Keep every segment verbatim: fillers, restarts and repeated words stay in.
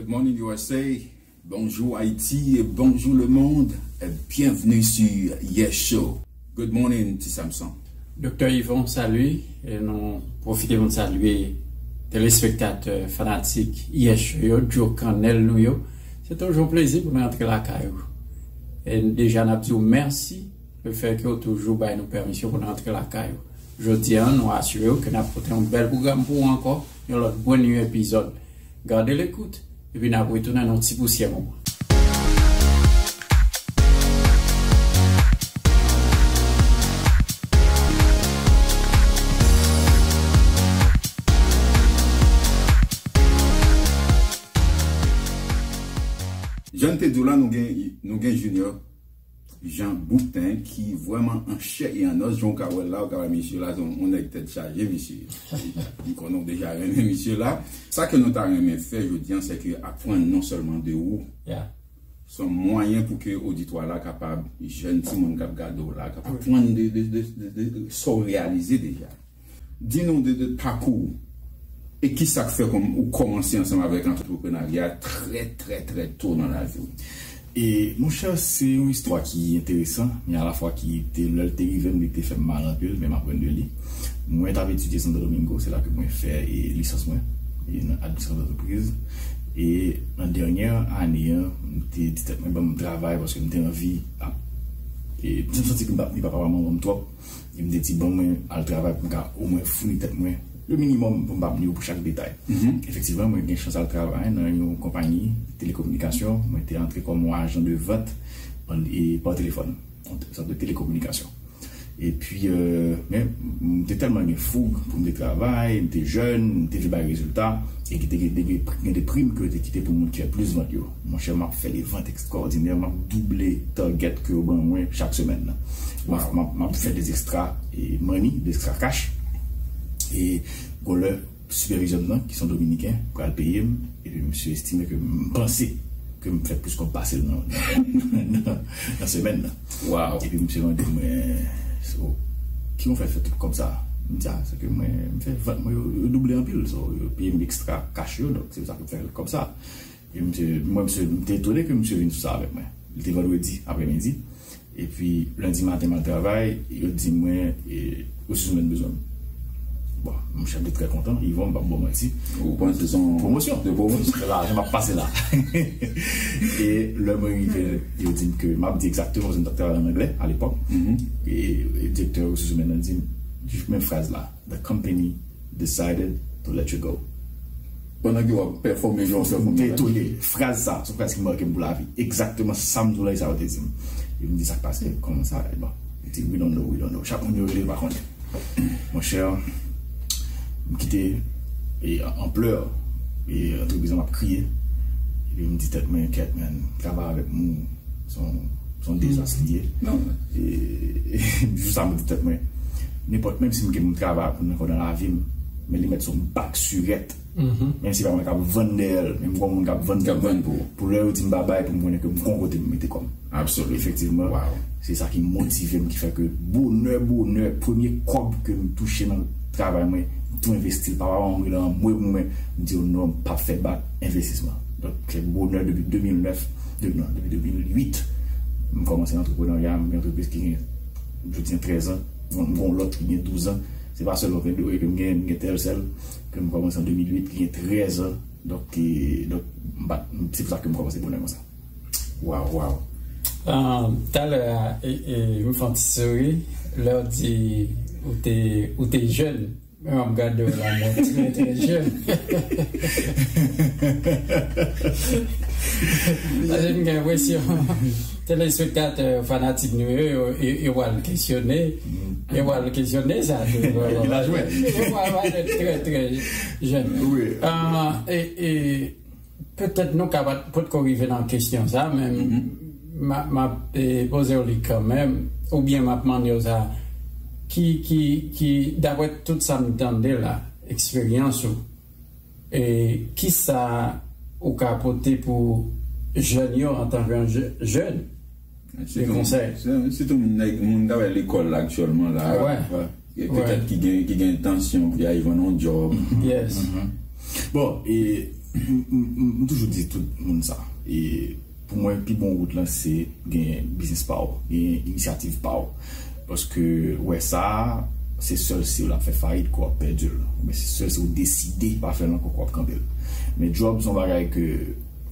Good morning, U S A. Bonjour, Haïti, et bonjour, le monde. Et bienvenue sur Yes Show. Good morning, Ti Samson. Doktè Yvon, salut. E nou pwofite pou n salye telespektatè, fanatik Yes Show yo, Joe Cannell nou yo. Se toujou yon plezi pou nou antre lakay ou. E deja, n ap di w mèsi le fè ke w toujou bay nou pèmisyon pou n antre lakay ou. Jodi a, nou asire w ke n ap pote yon bèl pwogram pou ou ankò, yon lòt brand new epizòd. Gade lekout, epi n ap retounen nan yon ti pousyè moman. Jan n te di w la, nou gen, nou gen Junior Jean Boutin ki vrèman an chè e an os. Jan w ka wè l la, w ka wè misye la, se yon, yon nèg tèt chaje, misye. M konnen w deja renmen misye la. Sa ke nou ta renmen fè jodi a, se ke aprann non sèlman de ou, Yeah. se yon mwayen pou ke oditwa la kapab, jèn timoun k ap gade w la, kapab aprann de, de, de, de, de, de sa w reyalize deja. Di nou de, de pakou w e ki sa k fè kòm ou kòmanse ansanm avèk antreprenarya trè, trè, trè to nan lavi w. E, monchè, se yon istwa ki enteresan, men alafwa ki te, lè l te rive m, li te fè m mal anpil, men m aprann de li. Mwen t ap etidye Santo Domingo, se la ke mwen fè, e, lisans mwen, e, nan administrasyon dantrepriz. E nan dènyè ane an, m te di tèt mwen, ban m travay, paske m te anvi ap, e, m santi ke m pa, li pa pa ban m twòp. E m te di, ban mwen al travay pou m ka omwen founi tèt mwen le minimòm pou m pa bliye w pou chak detay. Efektivman, mwen gen chans al travay nan yon konpayi telekominikasyon. Mwen te antre kòm yon ajan de vant an, e pa telefòn, yon sòt de telekominikasyon. Epi, euh, men, m te tèlman gen foug pou m te travay, m te jèn, m te vle bay rezilta, e ki te gen, te gen, gen de prim ke yo te kite pou moun ki fè plis vant yo. Monchè, m ap fè de vant ekstraòdinè, m ap double target ke yo ban mwen chak semèn nan. M ap, m ap, m ap fè de ekstra, e, money, de ekstra cash. E gon lè, sipèvizè m nan, ki se yon Dominiken, pral peye m, epi misye estime ke m panse ke m fè plis kòb pase l nan, nan, nan, nan semèn nan. Wow. Epi misye mande mwen, "So, ki w fè fè tout kòb sa a?" M di, "A, se ke mwen, m fè vant mwen yo, yo double anpil, so, yo peye m ekstra cash yo, donk se sa ke m fè kòb sa a." E misye, mwen, misye, m te etone ke misye vin sou sa avèk mwen. Li te vandredi aprèmidi. Epi, lendi maten, m al travay, yo di mwen, e, resous imèn bezwen m. Bon, monchè, m te trè kontan, Yvon, m p ap ba w manti. Ou panse se yon pwomosyon? De pwomosyon. Se lajan m ap pase la. E lè mwen rive, yo di m ke, m ap di egzakteman, paske m t ap travay an anglè alepòk. E, e direktè resous imèn nan di m, men fraz la, "The company decided to let you go." Pandan ke w ap pèfòme jan w fè kounya. M te etone. Fraz sa, se yon fraz ki make m pou lavi. Egzakteman sa m di w la, e sa yo te di m. E m di, "Sa k pase? Kòman sa?" E bon, yo di, "We don't know, we don't know." Chak moun yo rele, yo pa konnen. Monchè, m kite, e, an, an plè, e, antrepriz la, m ap kriye. Epi m di tèt mwen, "Kèt, man, travay avèk moun, se yon, se yon dezas li ye." E, e, jou sa, mwen di tèt mwen, nenpòt, menm si m gen moun travay pou m ankò nan lavi m, men li mèt se yon bak sirèt. Menm si pa mwen k ap vann dèyè l, men m gon moun k ap vann pou mwen. Pou lè yo di m babay, pou m konnen ke m gon kote m mete kò m. Absolutely. Efektivman, se sa ki motive m, ki fè ke bonè, bonè, premye kòb ke m touche nan travay mwen, m tou envesti l. Papa m antre nan mwen pou mwen, m di yo non, m p ap fè bak envestisman. Donk, se bonè depi de mil nèf, de, non, depi de mil uit, m kòmanse antreprenarya, m gen antrepriz ki gen, jodi a, trèz an, m gon lòt ki gen douz an. Se pa sèlman Pendo ke m gen, m gen Telcel, ke m kòmanse an de mil uit, ki gen trèz an. Donk, e, donk, m pa, se pou sa ke m kòmanse bonè konsa. Waw, waw. Ah, talè a, e, e, m fè yon ti souri lè w di ou te, ou te jèn. Men w ap gade w la, mwen trè, trè jèn. Paske m gen enpresyon, telespektatè, fanatik nou yo, yo, yo, yo pral kesyone. Yo pral kesyone sa tou. Yo pral parèt trè, trè jèn. Ah, e, e, Petèt nou ka pa t, potko rive nan kesyon sa, men m, m ap, m ap, e, poze w li kanmenm, oubyen m ap mande w sa, ki, ki, ki, daprè tout sa m tande la, eksperyans ou, e, ki sa ou ka pote pou jèn yo antanke yon jè-, jèn? Se de tout, konsèy. Se, se tout moun, nèg, moun k ap al lekòl la aktyèlman la. Wè. E petèt ki gen, ki gen entansyon pou y al jwenn yon djòb. Yes. Bon, e M, m, m, m toujou di tout moun sa. E pou mwen, pi bon wout lan, se gen biznis pa w, gen inisyativ pa w. Paske, wè sa, se sèl si w ap fè fayit ke w ap pèdi l. Men se sèl si w deside pa fè l ankò ke w ap kanpe l. Men djòb se yon bagay ke,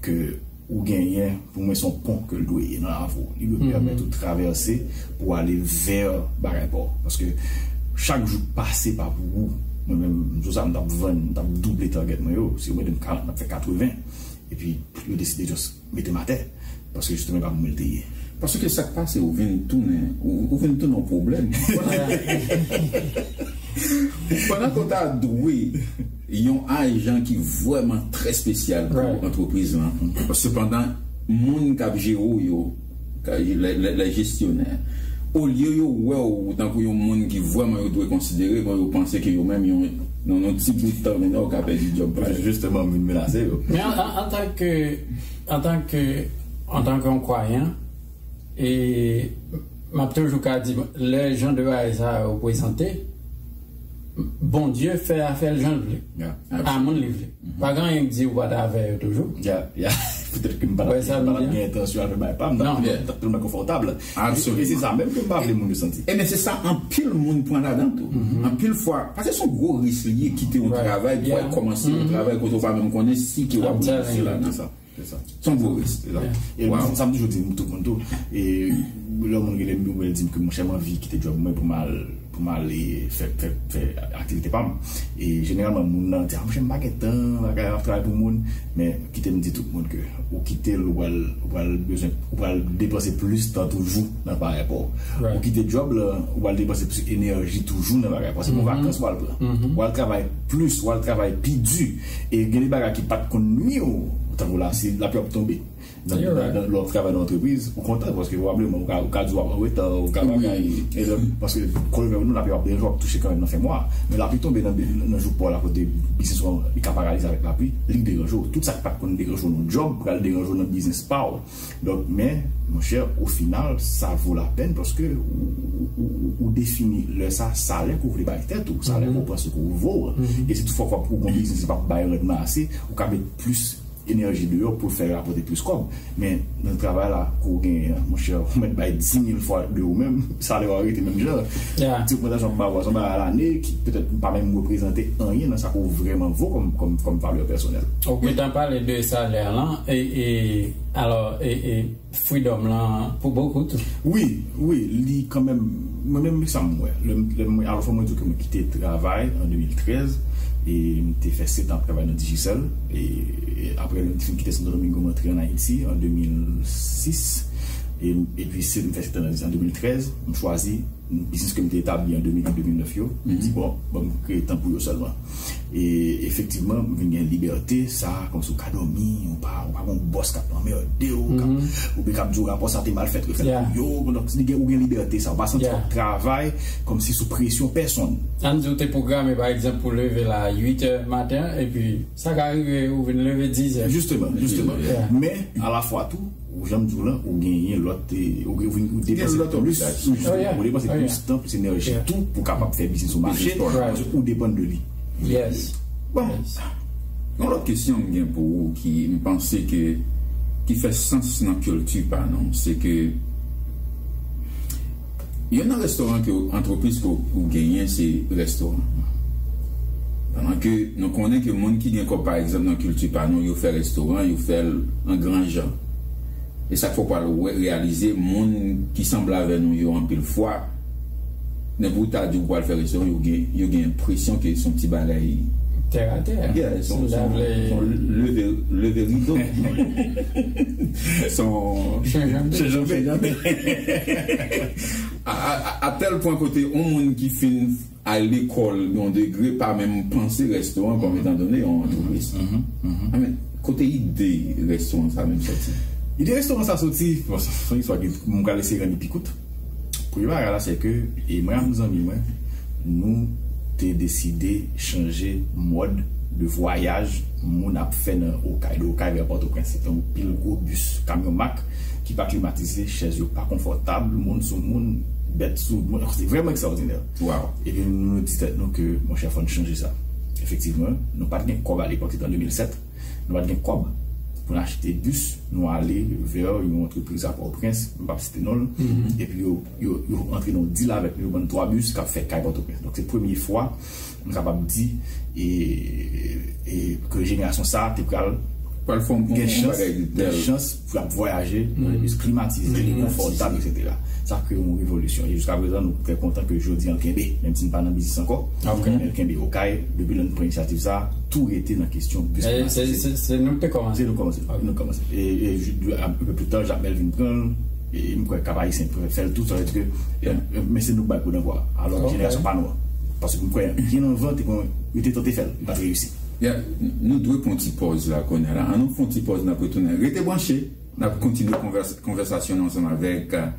ke ou genyen, pou mwen, se yon pon ke l dwe ye nan lavi w. Li dwe pèmèt ou travèse pou w ale vè bagay pa w. Paske chak jou k pase pa pou ou, mwen menm, m sou sa, m t ap vann, m t ap double target mwen yo. Si yo mete m karant, m ap fè katreven. Epi, yo deside just mete m atè. Paske jisteman, e pa pou mwen l te ye. Paske sa k pase, ou vin tounen, ou, ou vin tounen yon pwoblèm. Pandan ke w ta dwe yon ajan ki vrèman trè espesyal pou antrepriz lan. Sepandan, moun k ap jere w yo, ka- lè, lè, lè jesyonè, olye yo wè w tankou yon moun ki vrèman yo dwe konsidere, bon, yo panse ke yo menm, yon, nan yon ti bout tan, men yo ka pèdi djòb pa yo. Jisteman, m vin menase yo. Men an, an, antanke, antanke, antanke yon kwayan, e m ap toujou ka di, lè jan de bagay sa yo prezante, Bondye fè afè l jan l vle, a moun li vle. Pa gen anyen k di ou pa t avè yo toujou. Ya, ya. Petèt ke m pa t ap gen entansyon al fè bagay pa m, m t ap tèlman, tèlman konfòtab. E se sa menm ke m pa vle moun yo santi. E men se sa anpil moun pran ladan tou. Anpil fwa, paske se yon gwo risk li ye kite yon travay pou al kòmanse yon travay kote w pa menm konnen si ke w ap reyisi ladan. Se sa. Se yon gwo risk. E sa m toujou di tout moun tou. E lè yon moun rele m, yo di m ke monchè, m anvi kite djòb mwen pou m al, pou m al fè, fè, fè aktivite pa m. E jeneralman, moun nan di, a, monchè, m pa gen tan, bagay, m ap travay pou moun. Men kite m di tout moun ke ou kite l, ou pral, ou pral bezwen, ou pral depanse plis tan toujou nan bagay pa w. Ou kite djòb la, ou pral depanse plis enèji toujou nan bagay pa w. Se yon vakans w al pran. Ou al travay plis, ou al travay pi di. E gen de bagay ki pa t konn nui w, tankou la, si lapli ap tonbe. Nan, nan, nan, lè w ap travay nan antrepriz, ou kontan, paske pwobableman, ou ka, ou ka di w ap an reta, ou ka bagay. E lè, paske, kòlèg nou, lapli ap deranje w, ap touche kanmenm nan fen mwa. Men lapli tonbe nan, nan jou pa w la, kote biznis ou an, li ka paralize avèk lapli, li deranje w. Tout sa ki pa t konn deranje w nan djòb, pral deranje w nan biznis pa w. Donk, men, monchè, o final, sa vo lapèn paske ou, ou, ou, ou, ou defini lè sa, salè ke w vle bay tèt ou, salè ke w panse ke w vo a. E si toutfwa w ap, ou gon biznis, li p ap bay randman ase, ou ka met plis enèji deyò pou l fè rapòte plis kòb. Men, nan travay la, ke w genyen an, monchè, ou mèt bay dimil fwa de ou menm, salè w a rete menm jan. Ti ogmantasyon ap ba w a, se yon bagay a lane ki petèt pa menm reprezante anyen nan sa ke w vrèman vo kòm, kòm, kòm valè pèsonèl. Ou gentan pale de salè lan, e, e, alò, e, e, freedom lan pou bokou tou. Wi, wi, li kanmenm, mwen menm, sa m wè. Lè m, lè m, alò, fò mwen di w ke mwen kite travay an de mil trèz, e m te fè sèt an ap travay nan Digicel, e, e apre m te fin kite Santo Domingo, m antre an Ayiti an de mil sis, e, epi se, m fè sèt an nan Ayiti an de mil trèz, m chwazi biznis ke m te etabli an de mil uit, de mil nèf yo, m di, bon, ban m kreye tan pou yo sèlman. E efektivman, m vin gen libète sa, kòmsi w ka dòmi, ou pa, ou pa gen yon bòs k ap anmède w, k ap, oubyen k ap di w rapò sa te mal fèt, refèt pou yo. Donk, li gen, ou gen libète sa, ou pa santi w ap travay kòmsi sou presyon pèsonn. Ann di w te pwograme, pa egzanp, pou leve la uit è maten an, epi sa ka rive ou vin leve diz è. Jisteman, jisteman. Men, alafwa tou, ou, jan m di w lan, ou genyen lòt, e, ou, ou, ou depanse plis, ou depanse plis tan, plis enèji tou pou w kapab fè biznis ou mache, paske ou depann de li. Bon, yon lòt kesyon m gen pou ou ki m panse ke, ki fè sans nan kilti pa nou, se ke youn nan restoran ke, antrepriz ke ou genyen, se restoran. Pandan ke nou konnen ke moun ki gen kòb, pa egzanp, nan kilti pa nou, yo fè restoran, yo fè l an gran jan. E sa k fè w pral wè, reyalize, moun ki sanble avè nou yo anpil fwa, nenpòt ou ta di w pral fè restoran, yo gen, yo gen enpresyon ke se yon ti bagay tè atè. Yeah, se yon, se yon, se yon leve, leve rido. Se yon chanjan de. Chanjan de. A, a, a, a tèl pwen kote yon moun ki fin al lekòl yon degre pa menm panse restoran kòm etan done yon antrepriz. Amen. Kote ide restoran sa menm soti? Ide restoran sa soti, bon, se, se yon istwa ki, m pral eseye rann li pi kout. Premye bagay la, se ke, e mwen ak zanmi mwen, nou te deside chanje mòd de vwayaj moun ap fè nan Okay, de Okay vè Pòtoprens. Se te yon pil gwo bis, kamyon Mack, ki pa klimatize, chèz yo pa konfòtab, moun sou moun, bèt sou moun. Se vrèman ekstraòdinè. Epi nou, nou di tèt nou ke, monchè, fò n chanje sa. Efektivman, nou pa t gen kòb alepòk, se te an de mil sèt. Nou pa t gen kòb pou n achte bis, nou ale vè yon antrepriz a Pòtoprens, m p ap site non l, epi yo, yo, yo antre nan yon deal avèk nou, yo ban n twa bis k ap fè kay Pòtoprens. Donk, se premye fwa, m kapab di, e, e, ke jenerasyon sa a te pral Pral fè yon, gen yon chans, bagay de gen tèl. Chans pou y ap vwayaje nan de bis klimatize, konfòtab, etsetera. Sa kreye yon revolisyon. E jiska prezan, nou trè kontan ke jodi an l kenbe, menm si n pa nan biznis ankò, men l kenbe. Okay, depi lè n pran inisyativ sa a, tou rete nan kesyon bis klimatize. Se, se, se nou ki te kòmanse. Se nou kòmanse. Nou kòmanse. E, e, anpe pli ta, Jakmèl vin pran l, e m kwè Kap Ayisyen fè l tou, sa vle di ke, e, men se nou k bay koudangwa. Alò, jenerasyon pa nou an. Paske m kwè, byen anvan, te gen, yo te tante fè l, yo pa t reyisi. Yeah, n-, nou dwe pran ti pòz la kounye a la. Ann nou fè yon ti pòz, n ap retounen. Rete branche, n ap kontinye konvès-, konvèsasyon nou ansanm avèk, euh,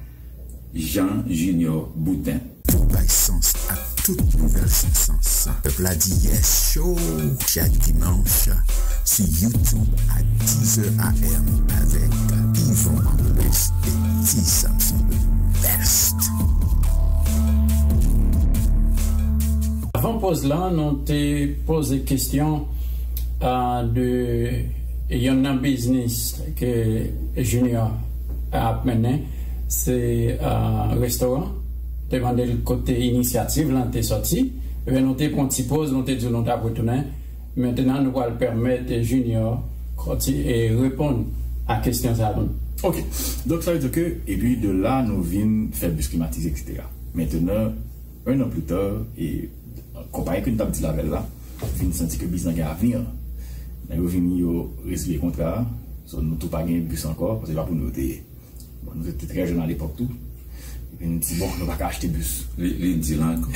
Jean Junior Boutin. Pou bay sans ak tout nouvèl san sans. Pèp la di yes show chak dimanch sou YouTube a dix heures A M avèk Yvon Angeles e T Samson the best. Avan pòz lan, nou te poze kesyon, ah, de youn nan biznis ke Junior ap mennen, se, ah, restoran. Te mande l kote inisyativ lan te sòti. Ebyen, nou te pran ti pòz, nou te di nou t ap retounen. Mentnan, nou pral pèmèt Junior konti-, e reponn a kesyon sa a pou nou. Ok. Donk, sa vle di ke, epi de la, nou vin fè bis klimatize, etsetera. Mentnan, un an pli ta, e konpayi ke n t ap deal avè l la, vin santi ke biznis lan gen avni an. Nèg yo vini, yo rezilye kontra a. So, nou tou pa gen bis ankò, paske se pa pou nou yo te ye. Bon, nou te, te trè jèn alepòk tou. Epi n di, bon, nou pa ka achte bis. Li, li di l ankò.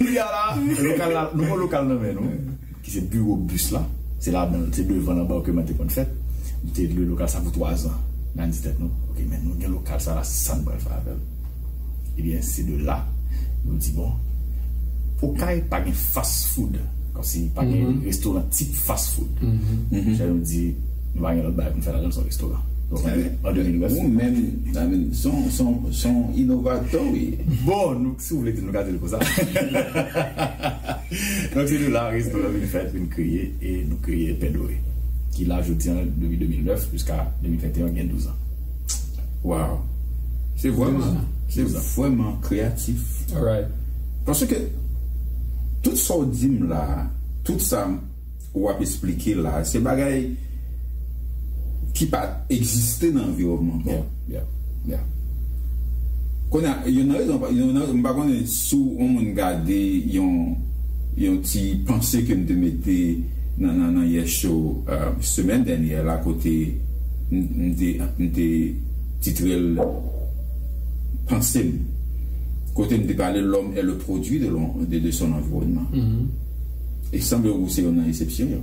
Kounye a la, lokal la, nou gen lokal nan men nou, ki se biwo bis la. Se ladan, se devan anba ke mwen te konn fèt. Nou te lwe lokal sa pou twa zan. N a di tèt nou, ok, men nou gen lokal sa la, sa n pral fè avè l? Ebyen, se de la, nou di, bon, Okay pa gen fast food. Kòmsi pa gen restoran tip fast food. Sa nou di, nou pa gen lòt bagay pou n fè ladan l, se yon restoran. Donk, an de mil nèf, ou menm, I mean, se yon, se yon, se yon inovatò, wi. Bon, nou, si w vle di, nou ka di l konsa. Donk, se de la, restoran vin fèt, vin kreye, e nou kreye Pè Dore. Ki la, jodi an, depi de mil nèf jiska de mil venteyen, gen douz an. Wow. Se vrèman, se vrèman kreyatif. Alright. Paske tout sa w di m la, tout sa w ap esplike la, se bagay ki pa egziste nan anviwònman pa w. Yeah, yeah, yeah. Kounye a, youn nan rezon, youn nan, m pa konnen si yon moun gade yon, yon ti panse ke m te mete nan, nan, nan Yes Show, euh, semèn dènyè la, kote m, m te, m te titre l Panse m, kote m te pale, l'homme est le produit de l'en-, de, de son environnement. E sanble ou se youn nan eksepsyon yo.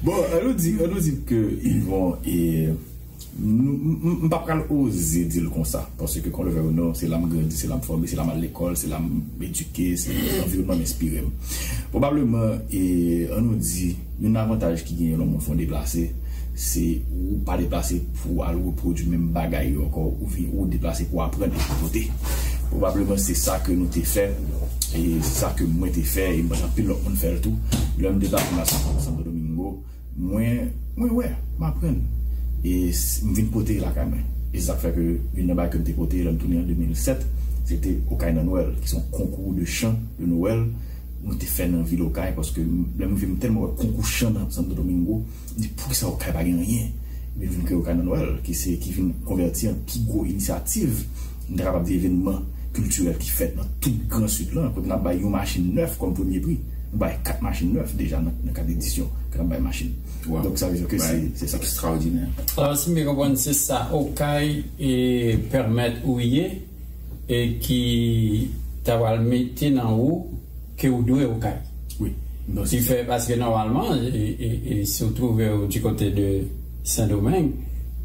Bon, an nou di, an nou di ke Yvon, e, m, m, m, m pa pral oze di l konsa, paske kon le veuille ou non, se la m grandi, se la m fòme, se la m al lekòl, se la m edike, se anviwònman m enspire m. Pwobableman, e, an nou di, youn nan avantaj ki genyen lè yon moun fè yon deplase, se ou pa deplase pou al repwodui menm bagay yo ankò, ou vin, ou deplase pou aprann e pou pote. Pwobableman se sa ke nou te fè, e se sa ke mwen te fè, e m panse anpil lòt moun fè l tou. Lè m deplase m al Santo Domingo, mwen, mwen wè, m aprann. E s-, m vin pote lakay mwen. E se sa k fè ke youn nan bagay ke m te pote lè m tounen an de mil sèt, se te Okay nan Nwèl, ki se yon konkou de chan de Nwèl. Nou te fè nan vil Okay, paske m, lè m rive, m tèlman wè konkou chan nan Santo Domingo, m di, poukisa Okay pa gen anyen? Epi vin kreye Okay nan Nwèl, ki se, ki vin konvèti an pi gwo inisyativ, m ta kapab di evènman kiltirèl ki fèt nan tout Gran Sid lan, kote n ap bay yon machin nèf kòm premye pri. Nou bay kat machin nèf deja nan, nan kad edisyon ke n ap bay machin. Donk, sa vle di ke se, se sa. Ekstraòdinè. Alò, si m byen konprann, se sa Okay, e, pèmèt ou ye, e ki ta pral mete nan ou ke ou dwe Okay. Wi. Ki fè, paske nòmalman, e, e, e si w twouve w di kote de Sendomeng,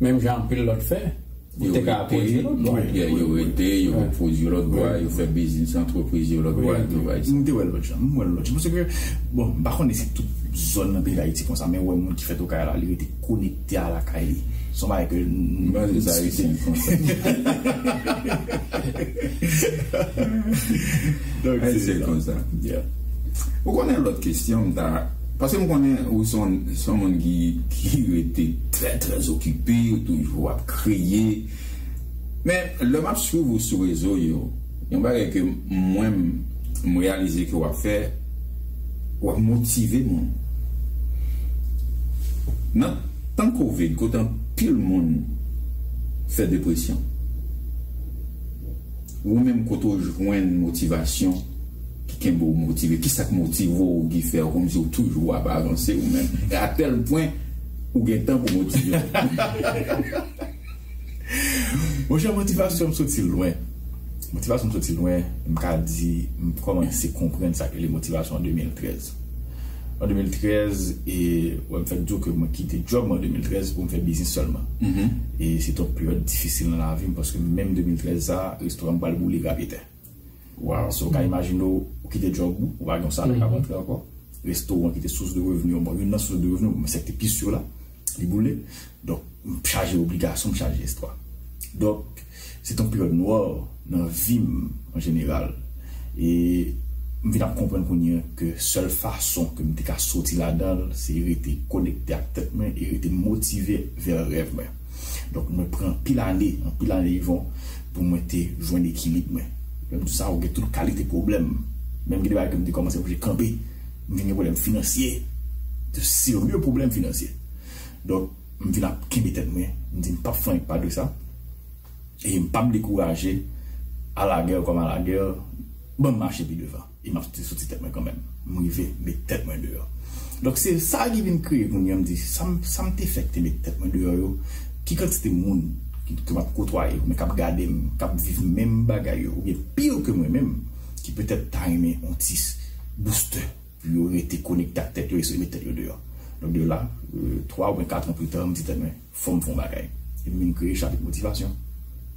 menm jan anpil lòt fè, ou te ka pwodui lòt bò. Yo rete, yo pwodui lòt bò, yo fè biznis, antrepriz yo lòt bò, yo bay. M te wè l lòt jan, m wè l lòt jan. Paske, bon, m pa konnen si tout zòn nan peyi Dayiti konsa, men wè moun ki fèt Okay la, li rete konekte a lakay li. Se yon bagay ke n, n, n diskite. Donk, se sa. Yeah. Ou konnen lòt kesyon m ta, paske m konnen ou se yon, se yon moun ki, ki rete trè, trè okipe, ou toujou ap kreye. Men, lè m ap swiv ou sou rezo yo, yon bagay ke mwen, m reyalize ke w ap fè, w ap motive moun. Nan tan kovid, kote anpil moun fè depresyon, ou menm kote w jwenn motivasyon ki kenbe w motive? Kisa k motive w ki fè w kòmsi w toujou ap avanse ou menm? E atèl pwen ou gen tan pou motive w? Monchè, motivasyon m soti lwen. Motivasyon m soti lwen, m ka di, m kòmanse konprann sa k rele motivasyon an de mil trèz. An de mil trèz, e, wè, m fèk di w ke mwen kite djòb mwen an de mil trèz pou m fè biznis sèlman. E se te yon peryòd difisil nan lavi m, paske menm de mil trèz sa, restoran m pral boule grapyetè. Wow. So, w ka imajine w, ou kite djòb ou, ou pa gen yon salè k ap rantre ankò. Restoran ki te sous de revni, bon, youn nan sous de revni, men sa k te pi si la, li boule. Donk, m chaje obligasyon, m chaje estwa. Donk, se te yon peryòd nwa nan vi m an jeneral. E m vin ap konprann kounye a ke sèl fason ke m te ka soti ladan l, se rete konekte ak tèt mwen e rete motive vè rèv mwen. Donk, mwen pran anpil ane, anpil ane, Yvon, pou mwen te jwenn ekilib mwen. Menm tou sa, ou gen tout kalite pwoblèm. Menm gen de bagay ke m te kòmanse oblije kanpe. M vin gen pwoblèm finansye. De serye pwoblèm finansye. Donk, m vin ap kenbe tèt mwen. M di, "M p ap fè anyen k pa dwe sa." E m p ap dekouraje. À la guerre comme à la guerre, ban m mache pi devan. E m ap soti tèt mwen kanmenm. M rive met tèt mwen deyò. Donk, se sa ki vin kreye kounye a, m di, sa m, sa m te fè k te met tèt mwen deyò yo, ki kantite moun ki, ke m ap kotwaye, oubyen k ap gade m, k ap viv menm bagay yo, oubyen pi ke mwen menm, ki petèt ta renmen yon ti booster pou yo rete konekte ak tèt yo e sot met tèt yo deyò. Donk, de la, euh, twa oubyen kat an pita, m di tèt mwen, fò m fè yon bagay. E m vin kreye Chapit Motivasyon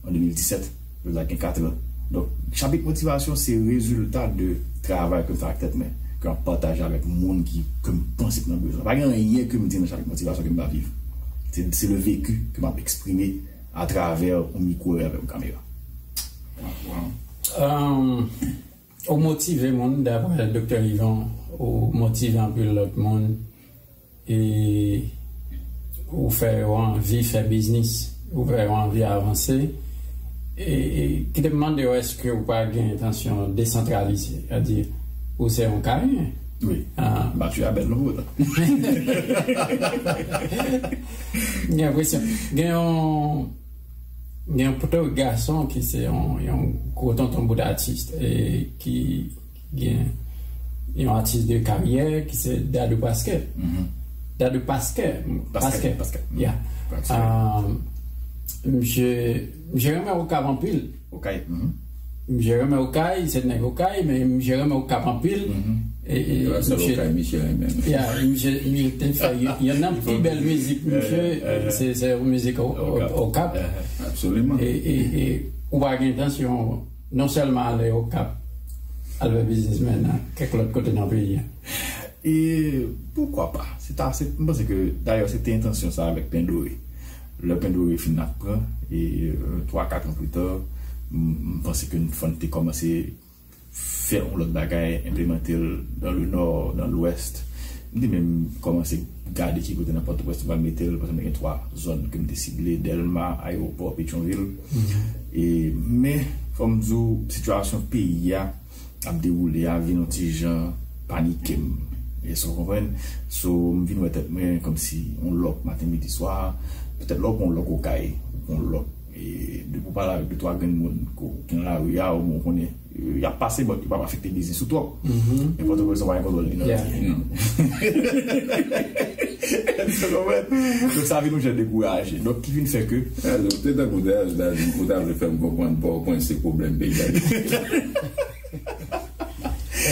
an de mil disèt. Jodi a gen kat an. Donk, Chapit Motivasyon se rezilta de travay ke m fè ak tèt mwen, ke m ap pataje avèk moun ki, ke m panse k nan bezwen. Pa gen anyen ke m di nan Chapit Motivasyon ke m pa viv. Se, se le vécu ke m ap eksprime atravè yon mikwo e avèk yon kamera. Wow, wow. Um, Ou motive moun, daprè Doktè Yvon, ou motive anpil lòt moun, e ou fè yo anvi fè biznis, ou fè yo anvi avanse. E, e kite m mande w, èske ou pa gen entansyon desantralize? Sètadi, ou se yon Karen? Wi. Ah. Batri a bèl non pou otan. Gen enpresyon. Gen yon Gen yon pote gason ki se yon, yon gwo tonton bout atis, e ki gen yon atis de karyè ki se Dadou Paskè. Mhm. Dadou Paskè. Paskè, Paskè. Paskè. Mhm. Ya. Paskè. Ah, misye, misye renmen Okap anpil. Okay. Mhm. Misye renmen Okay, se nèg Okay, men misye renmen Okap anpil. Mhm. E, e, se la sèl misye, Okay misye renmen. Ya, misye, misye te fè y-, yonn nan pi bèl mizik misye, eh, eh, se, se yon mizik o-, o-, Okap. Okap. Eh, eh. Absoliman. E, e, e ou pa gen entansyon non sèlman ale Okap, al fè biznis, men nan kèk lòt kote nan peyi a. E poukwa pa? Se ta, se, m panse ke, dayè, se te entansyon sa avèk Pen Dore. Lè Pen Dore fin ap pran, e, euh, twa, kat an pita, m, m panse ke n, fò n te kòmanse fè yon lòt bagay, enplimante l dans le nord, dans l'ouest. M te menm kòmanse gade ki kote nan Pòtoprens nou pral mete l, paske m te gen twa zòn ke m te sible, Dèlma, Ayewopò, Petyonvil. Mhm. E, men, fò m di w, sitiyasyon peyi a ap dewoule a vin yon ti jan panike m. Èske w konprann? So, m vin wè tèt mwen kòmsi yon lòk maten, midi, swa. Petèt lè w pran yon lòk Okay, ou pran yon lòk, e depi w pale avèk de twa grenn moun ke w gen nan lari a, ou konnen, e, y ap pase, but yo p ap afekte biznis ou twòp. Mhm. Men Pòtoprens, ou pa gen kontwòl li nan. Yeah. Èske w konprann? Donk, sa vin yon jan dekouraje. Donk, ki vin fè ke... Alò, te tankou dayè, ou ta vle fè m konprann PowerPoint se pwoblèm peyi a.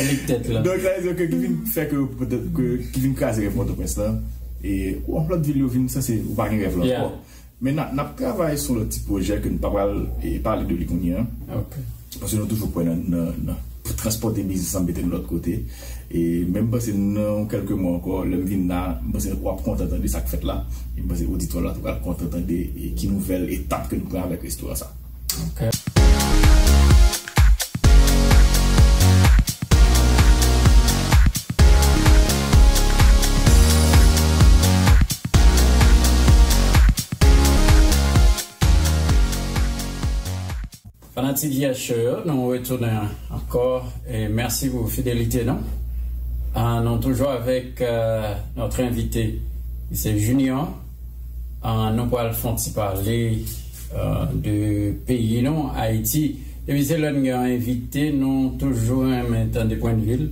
Li tèt la. Donk, sa vle di ke ki vin fè ke, petèt ke, ki vin kraze rèv Pòtoprens lan, e yon lòt vil yo vin sanse, ou pa gen rèv la ankò. Yeah. Men n a, n ap travay sou lòt ti pwojè ke n pa pral, e, pale de li kounye a. Ok. Paske nou toujou kwè nan, nan, nan transpòte biznis lan, mete l lòt kote. E men m panse nan yon kèlke mwa ankò, lè m vin la, m panse w ap kontan tande sa k fèt la. E m panse oditè w la tou pral kontan tande, e, ki nouvèl etap ke nou pran avèk restoran sa. Ok. Atelier Show, nou retounen ankò. E mèsi pou fidelite nou. Ah, nou toujou avèk euh, notre invité, se Junior. Ah, nou pral fè yon ti pale euh, de peyi nou, Ayiti. Depi se lè n gen yon envite, nou toujou renmen tande pwennvi l.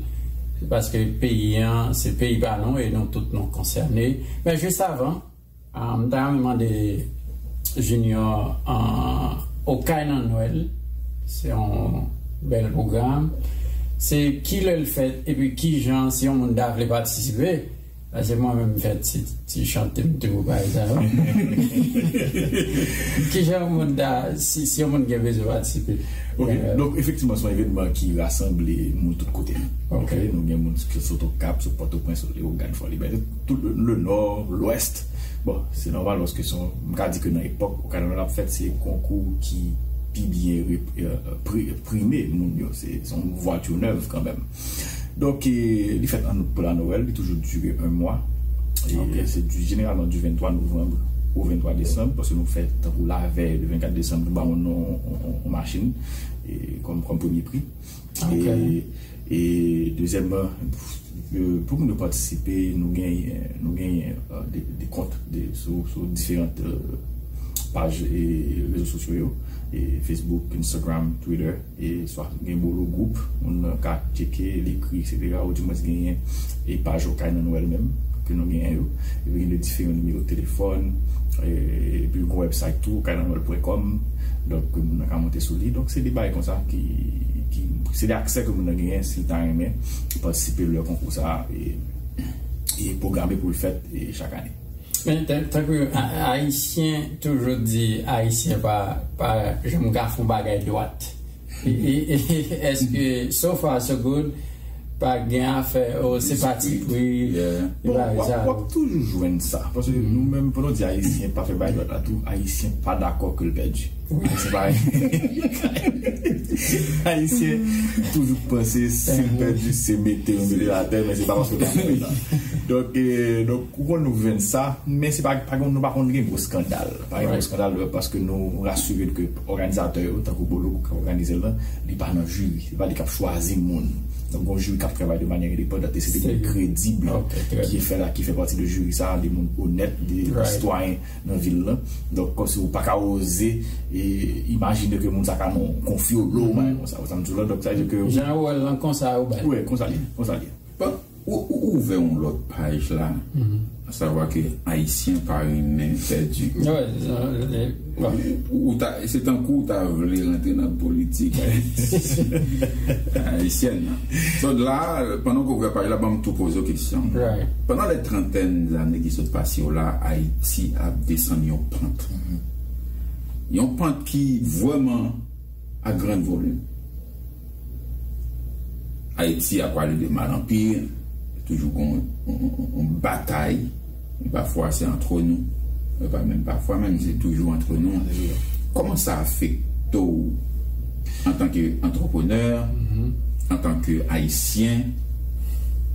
Se paske peyi an, se peyi pa nou e nou tout nou konsène. Men jis avan, Ah, m ta renmen mande Junior, ah, Okay nan Nwèl, se yon bèl pwogram. Se kilè l fèt epi kijan si yon moun ta vle patisipe? Paske mwen menm m fè ti, ti chante m tou bagay sa yo. Kijan yon moun ta, si, si yon moun gen bezwen patisipe? Ok, donk efektivman se yon evènman ki rasanble moun tout kote. Ok. Ok, nou gen moun ki sot Okap, sot Pòtoprens, sot Leyogàn, Fò Libète, tout le, le nò, lwès. Bon, se nòmal paske se yon, m ka di ke nan epòk Okay nan Nwèl ap fèt, se konkou ki pi byen rep- euh, pri- prime moun yo. Se se yon voiture neuve kanmenm. Donk, e, li fèt an out pou la Nwèl, li toujou dire un mwa. E Ok. Se di jeneralman di venntwa novanm o venntwa desanm, paske nou fè tankou lavèy de vennkat desanm, nou ba moun nan yon, yon, yon machin e, kòm, kòm premye pri. Ok. E, e dezyèmman, e, pou moun yo patisipe, nou genyen, nou genyen euh, de, de kont de, sou, sou diferan euh, paj e rezo sosyo yo, e Facebook, Instagram, Twitter, e swa gen Bolo Group, moun nan ka tcheke, li ekri, etsetera, ou dimwens genyen e paj Okay nan Nwèl menm, ke nou genyen yo. Epi gen de diferan nimewo telefòn, e, epi gen website tou, okay nan nwèl pwen kòm. Donk, moun nan ka monte sou li. Donk, se de bagay konsa ki, ki se de aksè ke moun nan genyen si l ta renmen patisipe lè konkou sa a e, e pwograme pou l fèt e chak ane. Men, tan- tankou a- Ayisyen toujou di, Ayisyen pa, pa janm ka fè yon bagay dwat. E, e, e, èske, so far, so good, pa gen afè, o, se pati pri, Yeah. e Bon, bagay w ap, sa w yo? Ap toujou jwenn sa. Paske nou menm, pandan w di Ayisyen pa fè bagay dwat la tou, Ayisyen pa dakò ke l pèdi. Wi. Se pa Ayisyen toujou panse si l pèdi, se mete l, mete l atè, men se pa paske l pa fè sa. Donk, e, donk, ou konn nou jwenn sa, men se pa, pa gen, nou pa konn gen gwo eskandal. Pa gen gwo Right. eskandal, e, paske nou rasire ke òganizatè yo, tankou Bolo k ap òganize l lan, li pa nan jiri. Se pa li k ap chwazi moun. Donk, gon jiri k ap travay de manyè endepandan e se de moun Se kredib Ok, trè ki byen. fè la, ki fè pati de jiri sa, de moun onèt, de Right. sitwayen nan vil lan. Donk, kòmsi ou pa ka oze e imajine ke moun sa ka nan yon konfyolo, bagay konsa. Ou sa m di w la, donk, sa vle di ke Jan yo wè l lan konsa yo bay. Wi, konsa li ye, konsa li ye. Bon, ou, ou ouvè yon lòt paj la, asavwa ke Ayisyen pa renmen pèdi. Wi, jan, e, Ou, bon. ou, ou ta, se tankou ou ta vle rantre nan politik ayiti- ayisyèn nan. So la, pandan w ouvè paj la, ban m tou poze w kesyon. Right. Pandan lè trantèn zane ki sot pase yo la, Ayiti ap desann yon pant. Yon pant ki vrèman a gran volim. Ayiti a pwale de mal an pi, toujou gon yon, yon, yon, yon batay, e pafwa se antre nou, e pa menm pafwa, menm se toujou antre nou. Kòman sa afekte w antanke antreprenè, antanke Ayisyen?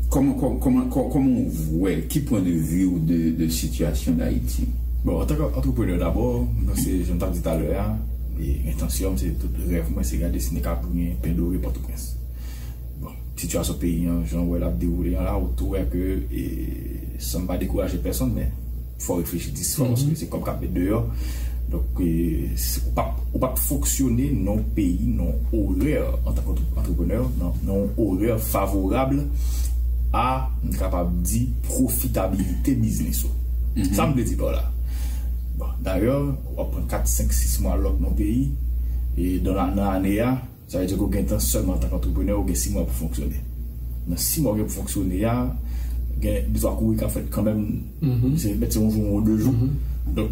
Kòman, kò- kòman, kò- kòman w wè, ki pwen de vi w de, de sitiyasyon Dayiti? Bon, antanke antreprenè dabò, m panse, jan m t ap di talè a, e, entansyon m, se tout rèv mwen, se gade si nou ka pou gen pen dore Pòtoprens. Bon, sitiyasyon peyi an, jan w wè l ap dewoule an la, ou tou wè ke, e, san m pa dekouraje pèsonn, men fò w reflechi dis fwa, paske se kòb k ap met deyò. Donk, e, se- ou p ap, ou p ap fonksyone nan yon peyi, nan yon orè, antanke antre- antreprenè, nan, nan yon orè favorab a, m kapab di, pwofitabilite biznis ou. Sa m vle di pa w la? Bon, dayè, w ap pran kat, senk, sis mwa lòk nan yon peyi, e dan la- nan ane a, sa vle di ke w gen tan sèlman antanke antreprenè, ou gen sis mwa pou fonksyone. Nan sis mwa w gen pou fonksyone a, gen de twa kouri k ap fèt kanmenm. Se, se yon jou, yon de jou. Donk,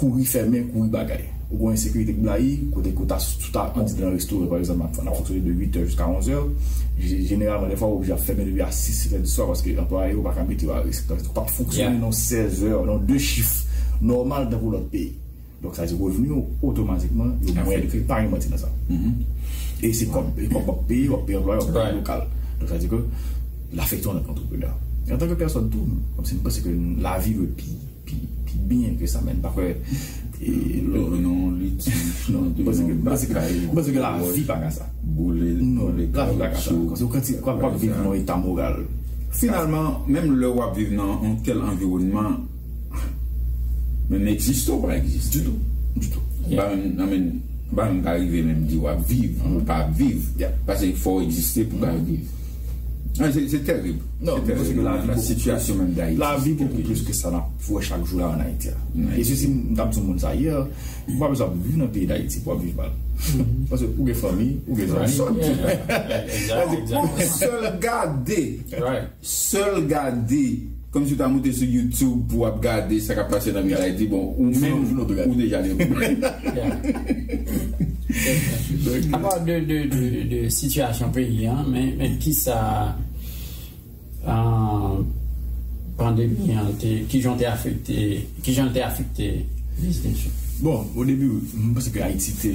kouri fèmen, kouri bagay. Ou gen ensekirite k blayi, kote ke w ta, ou ta andidan nan restoran, pa egzanp, n ap, n ap fonksyone de uit è jiska onz è. Je- Jeneralman, dèfwa, ou oblije ap fèmen depi a sis, sèt è di swa, paske anplwaye yo pa ka mete yo a risk. Donk, ou p ap fonksyone nan sèz è, nan de chif nòmal tankou lòt peyi. Donk, sa vle di revni yo otomatikman yo mwen, pa gen manti nan sa. E se kòb, e kòb w ap peye, w ap peye anplwaye, w ap peye lokal. Donk, sa vle di ke l afekte w antanke antreprenè. E antanke pèsòn tou, kòmsi m panse ke lavi dwe pi, pi, pi byen ke sa, men m pa kwè Lò, non, litij, non, m panse ke, m panse ke, m panse ke lavi pa ka sa. Boule, non, boule lavi pa ka sa. Kawotchou. Paske w kanti, w ap viv nan yon eta moral. Finalman, menm lè w ap viv nan yon tèl anviwònman, menm egziste ou pa egziste. Ditou, ditou. Pa menm, I mean, pa menm ka rive menm di w ap viv, ou pa ap viv. Paske fò w egziste pou w ka viv. Ah, se, se tèrib. Non, se tèrib. Paske lavi, la sitiyasyon menm Dayiti, lavi se bokou plis ke sa n ap wè chak jou la ann Ayiti a. E si, si m t ap di yon moun sa yè, ou pa bezwen ap viv nan peyi Dayiti pou w ap viv mal. Paske ou gen fanmi, ou gen zanmi. Sèl gade, sèl gade, kòmsi w ta moute sou YouTube pou w ap gade sa k ap pase nan peyi Dayiti, bon, ou menm, ou deja gen pwoblèm. Apa de, de, de, de sitiyasyon peyi an, men, men kisa, ah, pandemi an te, kijan te afekte, kijan te afekte biznis yo? Bon, o debi, m panse ke Ayiti te,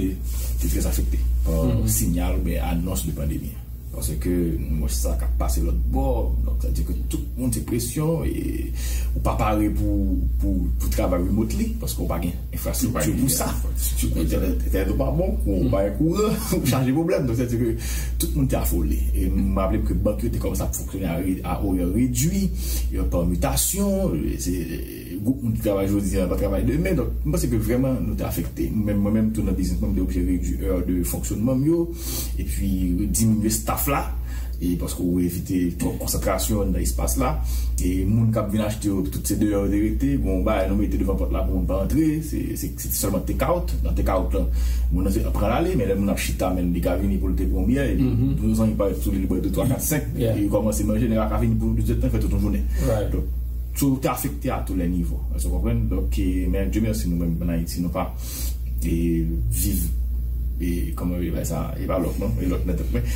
te trè afekte pa sinyal oubyen anons de pandemi an. Paske nou wè sa k ap pase lòt bò, donk sa di ke tout moun se presyon e ou pa pare pou, pou, pou travay remotely, paske ou pa gen enfrastrikti pou sa. Entènèt, entènèt ou pa bon, ou pa gen kouran, ou chaje pwoblèm. Donk, sa di ke tout moun te afole. E m raple m ke bank yo te kòmanse ap fonksyone a, a orè redui, e pa mitasyon, e se, e gwoup moun ki travay jodi a pa travay demen. Donk, m panse ke vrèman nou te afekte. Mwen menm, mwen menm tou nan biznis mwen, m te oblije redui è de fonksyonman m yo, epi diminye staff la. E paske ou evite twòp konsantrasyon nan espas la. E moun k ap vin achte yo, tout se deyò yo te rete. Bon, bagay nou mete devan pòt la pou moun pa antre. Se, se, se sèlman take out. Nan take out la, moun nan se pran l ale, men lè moun ap chita, men li ka vini pou l te pran yon byè. Epi nou zanmi parèt sou li, li bwè de, twa, kat, senk. Li kòmanse manje, nèg la ka vini pou yon dizèt tan, fè tout yon jounen. Donk, so, te afekte a tou lè nivo. Èske w konprann? Donk, e, men Dye mèsi, nou menm ann Ayiti, nou pa, e, viv, e, kòman yo rele sa, e pa lòk non, e lòk nan tèt mwen.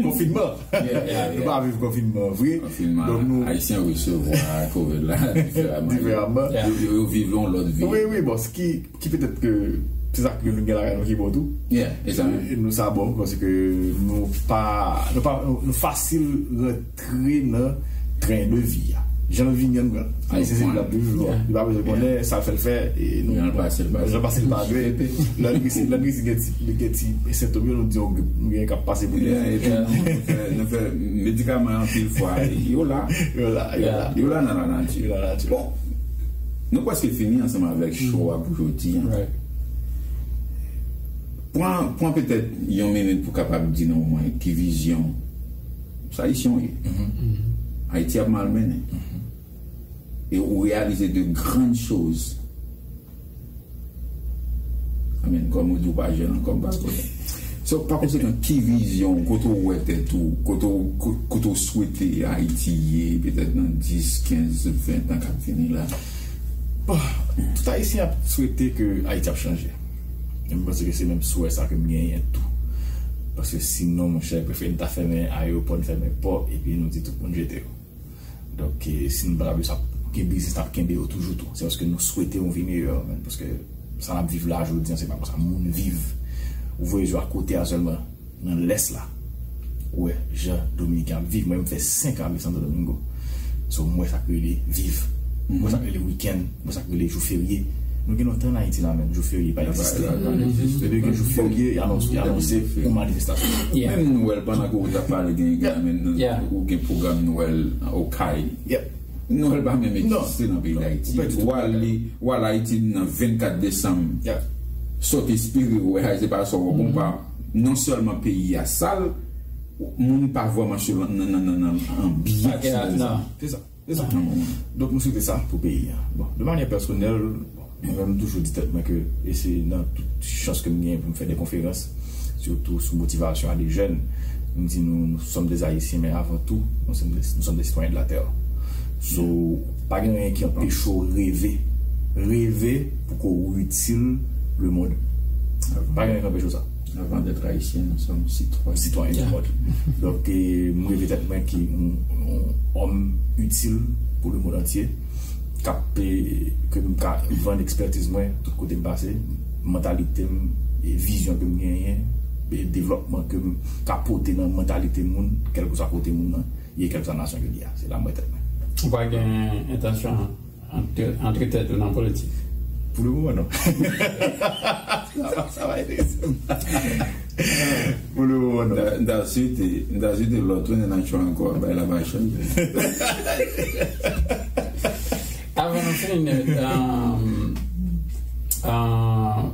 Konfinman. Nou pa viv konfinman vre. Konfinman. Donk, nou, Ayisyen resevwa kovid la diferaman. Diferaman. Yo, yo, yo viv yon lòt vi. Wi, wi, bon, ki, ki petèt ke se sa ke nou gen lakay nou ki bon tou. E nou sa bon, paske nou pa, nou pa, nou, nou fasil rantre nan tren de vi a. Jan l vini an, nou pran l. Ayisyen se li k ap viv, li pa bezwen konnen sa l fè l fè, e nou, jan l pase l pase. Lè n resi, lè n resi gen ti, gen ti sentòm yo, nou di, "Oh, nou gen k ap pase pou nou." Epi nou fè, nou fè medikaman anpil fwa, yo la. Yo la, yo la. Yo la nan lanati. Yo la nan lanati. Bon, nou prèske fini ansanm avèk show a pou jodi a. Pran, pran petèt yon minit pou kapab di nan mwen ki vizyon sa Ayisyen w ye. Ayiti ap malmennen. E ou reyalize de grandes choses. Amen. Kòm ou di, ou pa jèn ankò, m pa konnen. So, pa konsekan, ki vizyon, kote w wè tèt ou, kote w, ko-, kote w swete Ayiti ye, petèt nan dis, kenz, ven tan k ap vini la? Bon, tout Ayisyen ap swete ke Ayiti ap chanje. E m panse ke se menm swè sa ke m genyen tou. Paske sinon, monchè, prefere n ta fèmen ayewopò, n fèmen pò, epi nou di tout moun jete yo. Donk, e, si nou pa ta bezwen ap gen biznis, n ap kenbe yo toujou tou. Se paske nou swete yon vi meyè, men, paske sa n ap viv la jodi a, se pa konsa moun viv. Ou voye je w akote a sèlman, nan lès la. Ou wè jan Dominiken ap viv. Mwen, m fè senk an ap viv Santo Domingo. So, m wè sa k rele viv. M wè sa k rele wikenn. M wè sa k rele jou ferye. Nou gen lontan ann Ayiti la menm, jou ferye pa egziste. Depi gen jou ferye, y anons-, y anonse yon manifestasyon. Menm Nwèl, pandan ke w t ap pale, gen, gen, menm ou gen pwogram Nwèl Okay. Nwèl pa menm egziste nan peyi Dayiti. Ou al li, ou al Ayiti nan vennkat desanm. Sòt espere w wè, se pa sa w wè, bon, pa, non sèlman peyi a sal, moun pa vrèman sou nan, nan, nan, nan anbyans nan. Se sa, se sa. Donk, nou swete sa pou peyi a. Bon, de manyè pèsonèl, bon, mwen menm, m toujou di tèt mwen ke, e se nan tout chans ke m genyen pou m fè de konferans, sitou sou motivasyon a de jèn, m di nou, nous sommes des Haïtiens, mais avant tout, nous sommes des, nous sommes des citoyens de la terre. So, pa gen anyen ki anpeche w reve. Reve pou ke w itil lemonn. Pa gen anyen ki anpeche w sa. Avant d'être haïtien, nous sommes citoyens. Sitwayen du monde. Donk, e, m reve tèt mwen ki yon, yon òm itil pou lemonn antye, k ap, e, ke m ka vann ekspètiz mwen tout kote m pase, mantalite m, e vizyon ke m genyen, e devlòpman ke m ka pote nan mantalite moun, kèlkeswa kote moun nan ye, kèlkeswa nasyon ke li a. Se la m wè tèt mwen. Ou pa gen entansyon antre, antre tèt ou nan politik? Pou le moman, non. Sa va, sa va ede. Pou le moman, non. M ta swete, m ta swete lòt, tounen nan chwa ankò, bay la machann. Avan nou fini, um, um,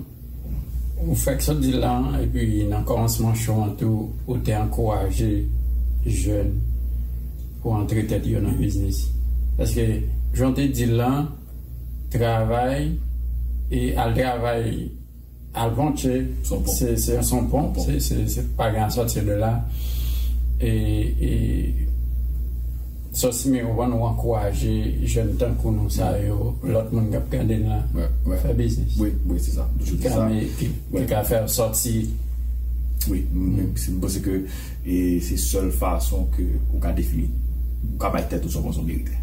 ou fèk sot di la, epi nan kòmansman show an tou, ou te ankouraje jèn pou antre tèt yo nan biznis. Paske, jan w te di la, travay, e al travay, al ponche, se, se, se yon pon, se, se, se pa gen a sòti de la. E, e, Sòsi, men ou konprann, ou ankouraje jèn tankou nou sa yo, lòt moun k ap gade n la, fè biznis. Wi, wi, se sa. Ki ka, ki ka fè w sòti. Wi, m, m, m panse ke, e, se sèl fason ke ou ka defini, ou ka bay tèt ou sa w panse w merite.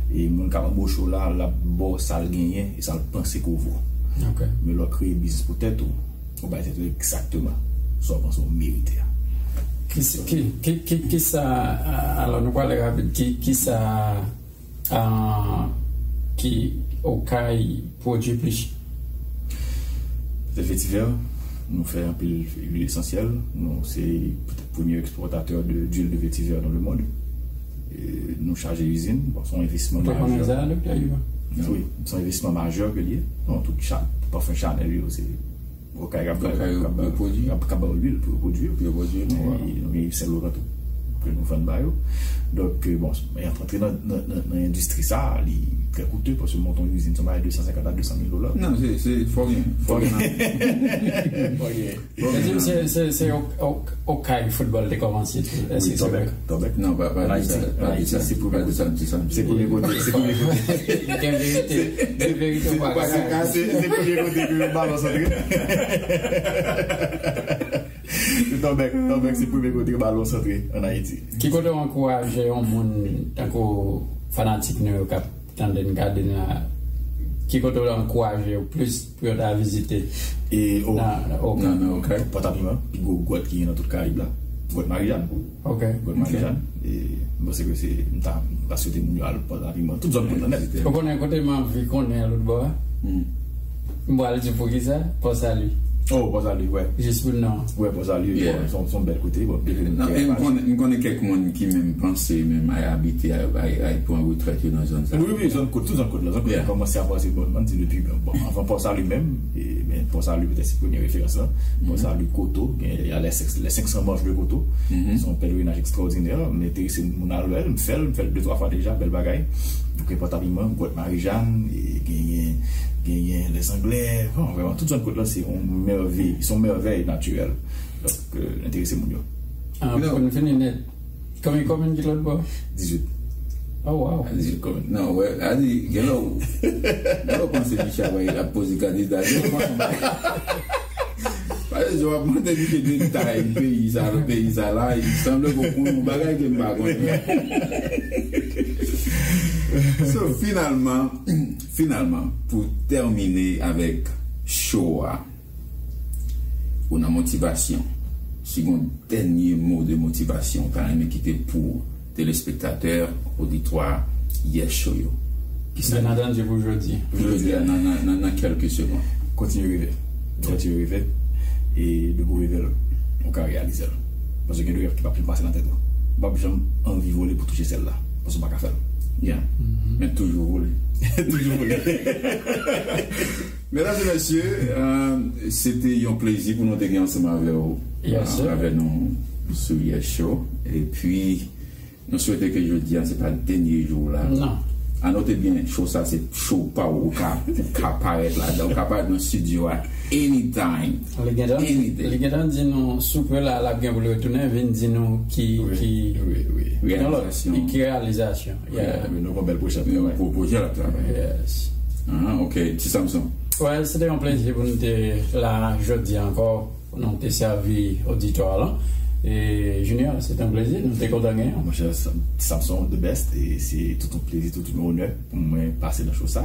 E moun k ap anboche w la, l ap ba w sa l genyen e sa l panse ke w vo. Men lè w kreye biznis pou tèt ou, ou bay tèt ou egzakteman sa w panse w merite a. Ki, ki, ki, ki, ki sa, a, alò, nou prale rapid, ki, ki sa, a, ki Okay pwodui plis? Petèt vetivè, nou fè anpil lwil esansyèl, nou se petèt premye ekspòtatè de, d'huile de vétiver dans le monde. E nou chaje izin, bon, se yon envestisman majè. Ou te konnen sa, Doktè Ivan? Wi, se yon envestisman majè ke l ye. Bon, tout cha-, pafen Chanel yo, se Okay k ap, Okay k ap, yo, k ap, yo pwodui. K ap, k ap ba yo lwil pou yo pwodui. Pou yo pwodui, wi. E nou gen Saint Laurent tou, ke nou vann ba yo. Donk, e, bon, antre nan, nan, nan, nan endistri sa, li trè koute, paske monte yon izin, se yon bagay de san senkant a de san mil dola. Non, se, se, fò gen, fò gen. Fò gen. Fò gen. Se, se, se o, o, Okay foutbòl te kòmanse tou. Èske se vre? Tòbèk. Non, pa, pa di sa, pa di sa, pa di sa, di sa. Se premye kote, se premye kote. Gen verite, gen verite ou pa ka kase. Se, se premye kote ke balon s antre. Tòbèk, Tòbèk, se premye kote balon s antre ann Ayiti. Ki kote w ankouraje yon moun tankou fanatik nou yo k ap tande n, gade n la, ki kote w ankouraje yo plis pou yo ta vizite nan, nan Okay? Nan, nan Okay. Pòtapiman, pi gwo gwòt ki gen nan tout Karayib la. Gwòt Marijàn. Ok. Gwòt Marijàn. E m panse ke se, m ta, m ta swete moun yo al Pòtapiman. Tout zòn kot la nèt. Ou konnen kote m anvi konnen lòt bò a? M pral di poukisa, Pòsali. Oh, Pòsali, wè. Jis pou non. Wè, Pòsali, bon, se yon, se yon bèl kote, bon. Non, e m konnen, m konnen kèk moun ki menm panse menm ay abite, ay, ay, ay pran retrèt yo nan zòn sa. Wi, wi, zòn kot, tout zòn kot la, zòn kot la kòmanse ap rantre, bon, m di depi, bon, anvan Pòsali menm, e, men Pòsali petèt se premye referans lan. Pòsali, Koto, gen, y a les, les cinq cents branches de Koto. Se yon pèlerinaj ekstraòdinè, m enterese moun al wè l, m fè l, m fè l de twa fwa deja, bèl bagay. Donk, Pòtapiman, Gwòt Marijàn, e genyen, genyen Lèzanglè. Bon, vrèman, tout zòn kot la, se yon mèvèy, se yon mèvèy natirèl. Donk, e, enterese moun yo. Ah, pou nou fini nèt, konbyen komin ki lòt bò? Dizuit. Oh, wow. Dizuit komin. Non, wè, a di, gen lè w, gen lè w panse Michel ap poze kandida. Gen lè w panse Paske si w ap mande misye detay peyi sa, peyi sa la, li sanble ke w konn yon bagay ke m pa konnen. So, finalman, finalman, pou tèmine avèk show a, ou nan motivasyon, si gon dènye mo de motivasyon ou ta renmen kite pou telespektatè, oditwa Yes Show yo. Kisa? Byen antandi pou jodi. Pou jodi a, nan, nan, nan, nan kèlke segonn. Kontinye reve. Kontinye reve. E depi w reve l, ou ka reyalize l. Paske gen de rèv ki p ap janm pase nan tèt ou. Ou p ap janm anvi vole pou touche syèl la. Paske ou pa ka fè l. Yeah. Men toujou vole. Toujou vole. Medam e mesye, euh, se te yon plezi pou nou te gen ansanm avè w, avè nou sou Yes Show. Epi, nou swete ke jodi a se pa dènye jou w la. Non. Anote byen, show sa se show pa w, ou ka, ou ka parèt ladan, ou ka parèt nan estidyo a anytime. Li gentan, li gentan di nou soupe la, l ap gen pou l retounen, vin di nou ki, ki, ki reyalizasyon. Wi, wi, wi. Ki reyalizasyon. Yeah. Wi, nou gon bèl pwojè ap travay. Wi, pwojè l ap travay. Yes. Ah, ok. Ti Samson. Wè, se te yon plezi pou nou te la jodi a ankò, pou nou te sèvi oditwa lan. E, Junior, se te yon plezi, nou te kontan genyen w. Monchè, Sa-, Samson, the best, e se tout yon plezi, tout yon onè pou mwen pase nan show sa.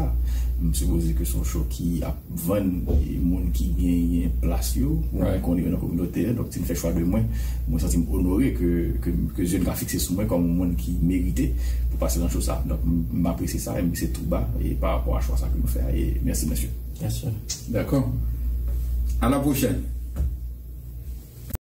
M sipoze ke se yon show ki ap vann, e, moun ki genyen plas yo, moun ki konnen yo nan kominote a. Donk, si n fè chwa de mwen, mwen santi m onore ke, ke, ke zye n ka fikse sou mwen kòm yon moun ki merite pou pase nan show sa. Donk, m, m apresye sa, e m se tou ba, e pa rapò a chwa sa ke nou fè a, e mèsi, mesye. Yes, sir. D'accord. À la prochaine.